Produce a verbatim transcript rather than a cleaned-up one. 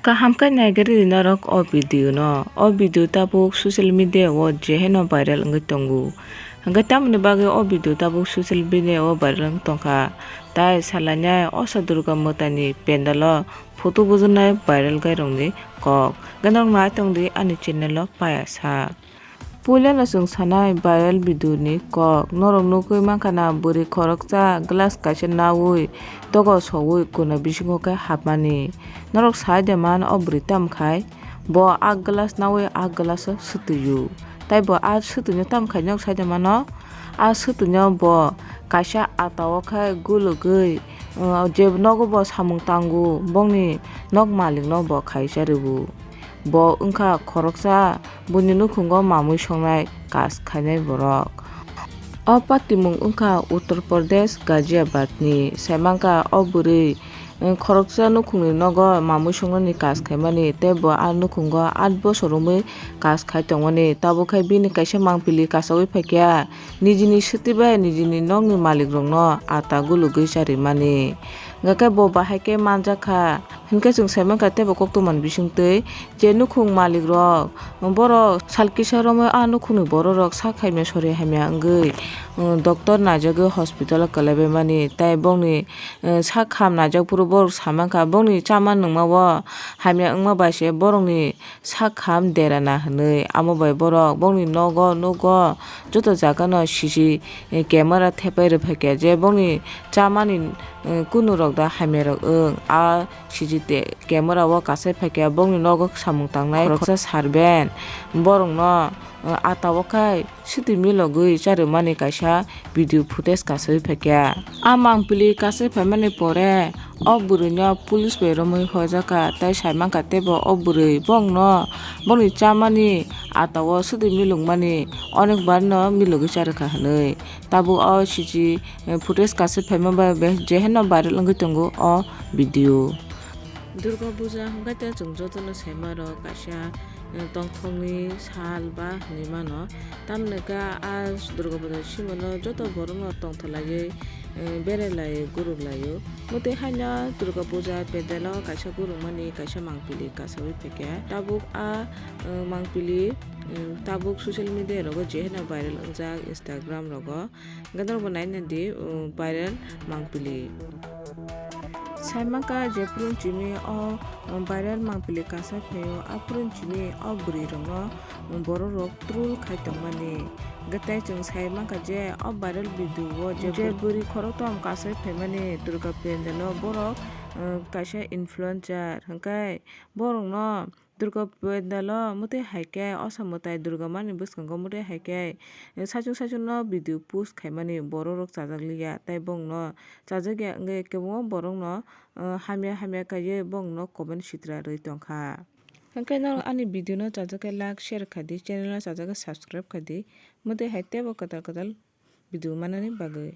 Kaham khe naigari di norok o video no. O video tabuk social media o jeheno viral wngwi tongo. Hwnkhe tamoni bagwi o video tabuk social media o viral wng tongkha. Tai salainai Osa Durga mwtaini pandal o photo bujunai viral gairokni kok. Hwnkhe norok nai tongdi ani channel o paya sak. Puilano chwng sanai viral video ni kok. Norok nugwi mankha na bwrwi khoroksa glass kaisa naui dogo soui kuna bisingo khe hapmani. Norok sai de man o bwrwi tamkhai bo a glass naui a glass o swtwio. Tai bo a swtwino tamkhai norok sai de mano. A swtwino bo kaisa ata o khe gulugwi, uh, je nogo bo samung tango bongni nok malikno bo khaisa rwo. Bo wngkha khoroksa buini nukhungo mamui songnai kaj khainai borok. O patimung wngkha Uttar Pradesh, Ghaziabad ni. Sai mankha o bwrwi, eh, khoroksa nukhungni nogo mamui songnani kaj khaimani, tei bo a nukhungo aat bosor romwi kaj khai tongmani. Tabuk khe bini kaisa mangpili kasaui phaikha, nijini swtwi bai nijini nokni malikrokno ata gulugwi charimani. Hwnkhe bo bahai khe manjakha. Hinkhe chwng sai mankha teibo koktwmani bisingtwi je nukhung malikrok, borok sal kisa romwi a nukhungni bororok sak hamya sori hamya wngwi, um, doctor naijagwi hospital o kwlaibaimani. Tai bongni, um, sak ham naijak phuru borok sa mankha bongni chama nungma o hamya wngma bai se borokni sak ham derana hwnwi. Amo bai borok bongni nogo nugo joto jaga no C C camera thepai rwphaikha je bongni chamani, eh, kunu rok da hamya rok wng. A C C camera o kasai phaikha bongni nogo samung tangnai khoroksa servant borokno, eh, ata o khai swtwi milogwi charwmani kaisa video footage kasui phaikha. A mangpili kasui phaimani pore o bwrwino police bai romwi hojakha tei sai mankha teibo o bwrwi bongno bongni chamani ata o swtwi milokmani onek barno milogwi charwkha hwnwi. Tabuk o C C footage kasui phaima bai be-, jeheno viral wngwi tongo o video. Durga Puja hwnkhe tei chwng jotono sai mano kaisa, eh, tongthokni sal ba hinwi mano. Tamoni khe a Durga Puja simano joto borokno tongtholaiwi, eh, berelai guruk laio. Mwtwi haino Durga Puja pandalo kaisa gurukmani kaisa mangpili kasaui phaikha. Tabuk a, eh, mangpili, eh, tabuk social media rogo jeheno viral wngjak Instagram rogo. Hwnkhe norokbo naina di, uh, viral mangpili. Sai mankha je phuru chini o, uh, viral mangpili kasa phaio, a phuru chini o bwrwi rokno, um, borok rok troll khai tongmani. Hwnkhe tei chwng sai mankha je o viral video o je je bwrwi khorokthom kasui phaimani Durga pandalo borok, uh, kaisa influencer hwnkhe borokno Durga pandalo mwtwi hai khe Osa mwtai Durga mani bwskango mwtwi hai khe saichung saichung no video post khaimani borok rok chajak liya tei bongno chajak ya wngwi kwbangma borok no, uh, hamya hamya kaiwi bongno comment sitra rwi tongkha. Hwnkhe norok ani video no chajak khe like share khaidi, channel no chajak khe subscribe khaidi, mwtwi hai teibo kwtal kwtal video manani bagwi.